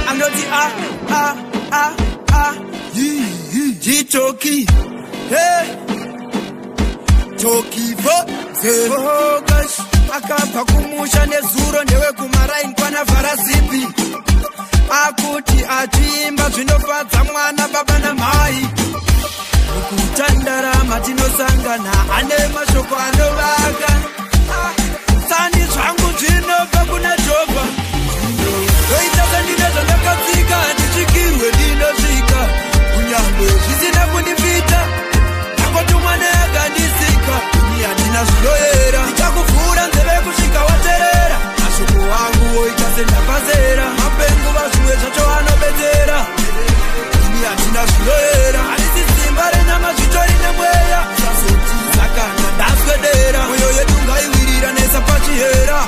Anoti a a a a G-Toki. Hey, Toki fo oh gosh. Akabva kumusha nezuro ndewe kumaraini kwana vharazipi. Akuti achiimba zvinofadza mwana baba namai. Mukutandara tinosangana ane mashoko anovaka. Sani zvangu zvinobva kuna Jehovha. Ndoita sandine zvandakatsika, ndisvikirwe ndinosvika. Kunyangwe zvisina kundifita, ndakotumwa neakandisika. Ini handina zvinoyera, ndichakuvhura nzeve kusvika waterera. Mashoko angu oita sendapazera, mapenguva zvimwe zvacho anobetsera. Ini handina zvinoyera, handisi simba renyama zvitori nemweya. Usazotiza kana ndaswedera, mwoyo yedu ngaiwirirane sapachihera.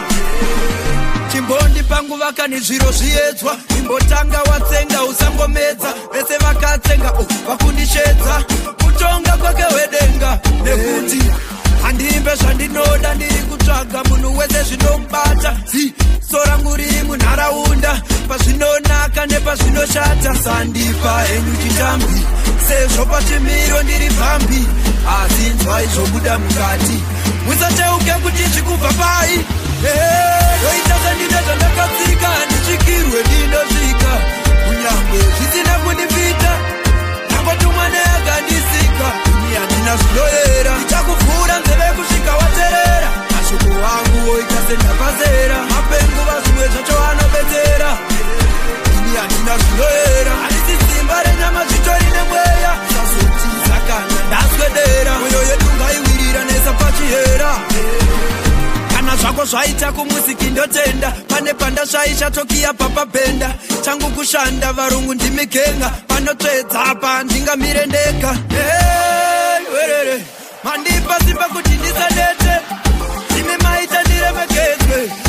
Chimbondi pangu vakani zviro zviedzwa, imbotanga watsenga usangomedza. Vese vakatsenga oh, vakundishedza kutonga kwake wedenga. Nekuti handiimbe zvandinoda, ndiri kutsvaga munhu wese zvinomubata. Ziso rangu riri munharaunda pazvinonaka nepazvinoshata. Sandipa henyu chitambi sezvo pachimiro ndiri pambi, asi nzwai zvobuda mukati, musateuke kuti zvikubva pai. Ndoita sandine zvandakatsika, ndisvikirwe ndinosvika. Kunyangwe zvisina kundifita, ndakotumwa neakandisika. Ini handina zvinoyera, ndichakuvhura nzeve kusvika waterera. Mashoko angu oita sendapazera, mapenguva zvimwe zvacho anobetsera. Ini handina zvinoyera, handisi simba renyama zvitori nemweya. Usazotiza kana ndaswedera, mwoyo yedu ngaiwirirane sapachihera. Kana zvako zvaita kumusiki ndotenda, pane pandashaisha tokiya papabhenda. Changu kushanda varungu ndimigenga, panotsvedza apa ndingamire ndega. Hey, werere mandipa simba kuti ndisanete, imi maita ndiremekedzwe.